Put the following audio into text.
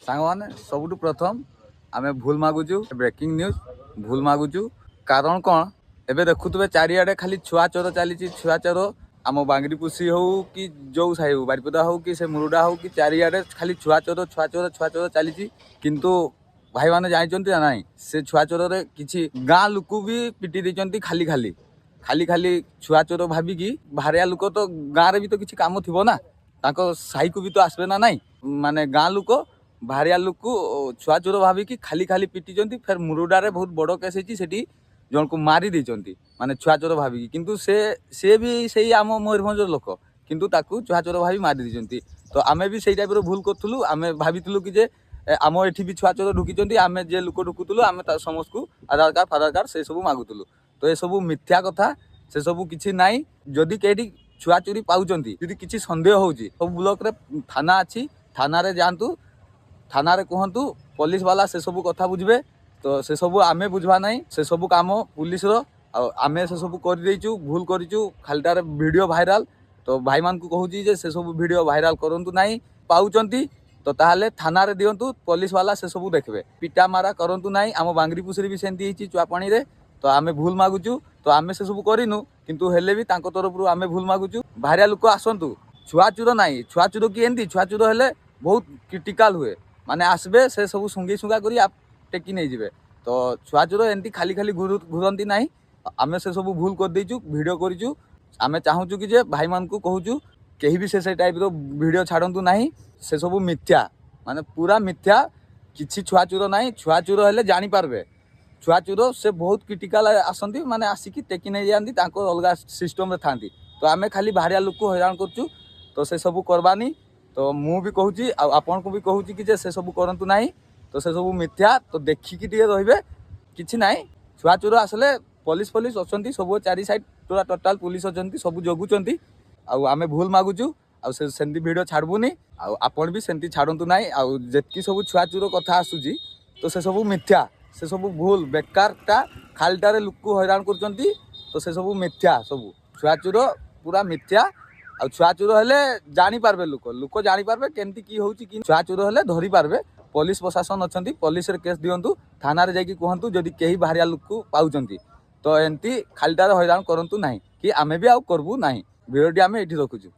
ସାଙ୍ଗମାନେ, ସବୁଠୁ ପ୍ରଥମ ଆମେ ଭୁଲ ମାଗୁଛୁ। ବ୍ରେକିଂ ନ୍ୟୁଜ୍, ଭୁଲ ମାଗୁଛୁ। କାରଣ କ'ଣ? ଏବେ ଦେଖୁଥିବେ, ଚାରିଆଡ଼େ ଖାଲି ଛୁଆ ଚୋର ଚାଲିଛି। ଛୁଆ ଚୋର ଆମ ବାଙ୍ଗିରିପୁଷି ହଉ କି ଯୋଉ ସାହି ହଉ, ବାରିପଦା ହଉ କି ସେ ମୁରୁଡା ହଉ କି, ଚାରିଆଡ଼େ ଖାଲି ଛୁଆ ଚୋର, ଛୁଆ ଚୋର, ଛୁଆ ଚୋର ଚାଲିଛି। କିନ୍ତୁ ଭାଇମାନେ ଜାଣିଛନ୍ତି ନା ନାହିଁ, ସେ ଛୁଆ ଚୋରରେ କିଛି ଗାଁ ଲୋକ ବି ପିଟି ଦେଇଛନ୍ତି। ଖାଲି ଖାଲି ଖାଲି ଖାଲି ଛୁଆ ଚୋର ଭାବିକି। ବାହାରିଆ ଲୋକ ତ ଗାଁରେ ବି ତ କିଛି କାମ ଥିବ ନା, ତାଙ୍କ ସାହିକୁ ବି ତ ଆସିବେ ନା ନାହିଁ? ମାନେ ଗାଁ ଲୋକ ବାହାରିଆ ଲୋକ ଛୁଆ ଚୋର ଭାବିକି ଖାଲି ଖାଲି ପିଟିଛନ୍ତି। ଫେର ମୁରୁଡାରେ ବହୁତ ବଡ଼ କେସ୍ ହେଇଛି, ସେଠି ଜଣକୁ ମାରି ଦେଇଛନ୍ତି, ମାନେ ଛୁଆ ଚୋର ଭାବିକି। କିନ୍ତୁ ସେ ବି ସେଇ ଆମ ମୟୂରଭଞ୍ଜର ଲୋକ, କିନ୍ତୁ ତାକୁ ଛୁଆ ଚୋର ଭାବି ମାରି ଦେଇଛନ୍ତି। ତ ଆମେ ବି ସେଇ ଟାଇପ୍ର ଭୁଲ କରୁଥିଲୁ। ଆମେ ଭାବିଥିଲୁ କି ଯେ ଆମ ଏଠି ବି ଛୁଆ ଚୋର ଢୁକିଛନ୍ତି। ଆମେ ଯେ ଲୋକ ଢୁକୁଥିଲୁ, ଆମେ ତା ସମସ୍ତଙ୍କୁ ଆଧାର କାର୍ଡ଼, ଫାଧାର କାର୍ଡ଼ ସେସବୁ ମାଗୁଥିଲୁ। ତ ଏସବୁ ମିଥ୍ୟା କଥା, ସେସବୁ କିଛି ନାହିଁ। ଯଦି କେହିଠି ଛୁଆ ଚୋରି ପାଉଛନ୍ତି, ଯଦି କିଛି ସନ୍ଦେହ ହେଉଛି, ସବୁ ବ୍ଲକରେ ଥାନା ଅଛି, ଥାନାରେ ଯାଆନ୍ତୁ, ଥାନାରେ କୁହନ୍ତୁ। ପୋଲିସ ବାଲା ସେସବୁ କଥା ବୁଝିବେ। ତ ସେସବୁ ଆମେ ବୁଝବା ନାହିଁ, ସେସବୁ କାମ ପୁଲିସର। ଆଉ ଆମେ ସେସବୁ କରିଦେଇଛୁ, ଭୁଲ କରିଛୁ। ଖାଲିଟାରେ ଭିଡ଼ିଓ ଭାଇରାଲ। ତ ଭାଇମାନଙ୍କୁ କହୁଛି ଯେ ସେସବୁ ଭିଡ଼ିଓ ଭାଇରାଲ କରନ୍ତୁ ନାହିଁ। ପାଉଛନ୍ତି ତ ତାହେଲେ ଥାନାରେ ଦିଅନ୍ତୁ, ପୋଲିସ ବାଲା ସେସବୁ ଦେଖିବେ। ପିଟା ମାରା କରନ୍ତୁ ନାହିଁ। ଆମ ବାଙ୍ଗିରିପୁଷିରେ ବି ସେମିତି ହେଇଛି ଚୁଆପାଣିରେ। ତ ଆମେ ଭୁଲ ମାଗୁଛୁ। ତ ଆମେ ସେସବୁ କରିନୁ, କିନ୍ତୁ ହେଲେ ବି ତାଙ୍କ ତରଫରୁ ଆମେ ଭୁଲ ମାଗୁଛୁ। ବାହାରିଆ ଲୋକ ଆସନ୍ତୁ, ଛୁଆ ଚୋର ନାହିଁ। ଛୁଆ ଚୋର କି ଏମିତି? ଛୁଆ ଚୋର ହେଲେ ବହୁତ କ୍ରିଟିକାଲ ହୁଏ। ମାନେ ଆସିବେ, ସେ ସବୁ ଶୁଙ୍ଘି ଶୁଙ୍ଘା କରି ଟେକି ନେଇଯିବେ। ତ ଛୁଆ ଚୋର ଏମିତି ଖାଲି ଖାଲି ଘୁରନ୍ତି ନାହିଁ। ଆମେ ସେସବୁ ଭୁଲ କରିଦେଇଛୁ, ଭିଡ଼ିଓ କରିଛୁ। ଆମେ ଚାହୁଁଛୁ କି ଯେ ଭାଇମାନଙ୍କୁ କହୁଛୁ, କେହି ବି ସେ ଟାଇପ୍ର ଭିଡ଼ିଓ ଛାଡ଼ନ୍ତୁ ନାହିଁ। ସେସବୁ ମିଥ୍ୟା, ମାନେ ପୁରା ମିଥ୍ୟା। କିଛି ଛୁଆ ଚୋର ନାହିଁ। ଛୁଆ ଚୋର ହେଲେ ଜାଣିପାରିବେ। ଛୁଆ ଚୋର ସେ ବହୁତ କ୍ରିଟିକାଲ ଆସନ୍ତି, ମାନେ ଆସିକି ଟେକି ନେଇଯାଆନ୍ତି, ତାଙ୍କ ଅଲଗା ସିଷ୍ଟମରେ ଥାନ୍ତି। ତ ଆମେ ଖାଲି ବାହାରିଆ ଲୋକ ହଇରାଣ କରୁଛୁ। ତ ସେସବୁ କରବାନି। ତ ମୁଁ ବି କହୁଛି ଆଉ ଆପଣଙ୍କୁ ବି କହୁଛି କି ଯେ ସେସବୁ କରନ୍ତୁ ନାହିଁ। ତ ସେସବୁ ମିଥ୍ୟା। ତ ଦେଖିକି ଟିକେ ରହିବେ। କିଛି ନାହିଁ। ଛୁଆ ଚୋର ଆସିଲେ ପୋଲିସ ଫୋଲିସ ଅଛନ୍ତି ସବୁ, ଚାରି ସାଇଡ୍ ପୁରା ଟୋଟାଲ ପୋଲିସ ଅଛନ୍ତି, ସବୁ ଜଗୁଛନ୍ତି। ଆଉ ଆମେ ଭୁଲ ମାଗୁଛୁ। ଆଉ ସେ ସେମିତି ଭିଡ଼ିଓ ଛାଡ଼ବୁନି, ଆଉ ଆପଣ ବି ସେମିତି ଛାଡ଼ନ୍ତୁ ନାହିଁ। ଆଉ ଯେତିକି ସବୁ ଛୁଆ ଚୋର କଥା ଆସୁଛି, ତ ସେସବୁ ମିଥ୍ୟା, ସେସବୁ ଭୁଲ, ବେକାରଟା, ଖାଲିଟାରେ ଲୋକ ହଇରାଣ କରୁଛନ୍ତି। ତ ସେସବୁ ମିଥ୍ୟା, ସବୁ ଛୁଆ ଚୋର ପୁରା ମିଥ୍ୟା। ଆଉ ଛୁଆ ଚୋର ହେଲେ ଜାଣିପାରିବେ ଲୋକ, ଲୋକ ଜାଣିପାରିବେ କେମିତି କି ହେଉଛି କି। ଛୁଆ ଚୋର ହେଲେ ଧରିପାରିବେ। ପୋଲିସ ପ୍ରଶାସନ ଅଛନ୍ତି, ପୋଲିସରେ କେସ୍ ଦିଅନ୍ତୁ, ଥାନାରେ ଯାଇକି କୁହନ୍ତୁ। ଯଦି କେହି ବାହାରିଆ ଲୋକ ପାଉଛନ୍ତି, ତ ଏମିତି ଖାଲିଟାରେ ହଇରାଣ କରନ୍ତୁ ନାହିଁ କି ଆମେ ବି ଆଉ କରିବୁ ନାହିଁ। ଭିଡ଼ିଓଟି ଆମେ ଏଇଠି ରଖୁଛୁ।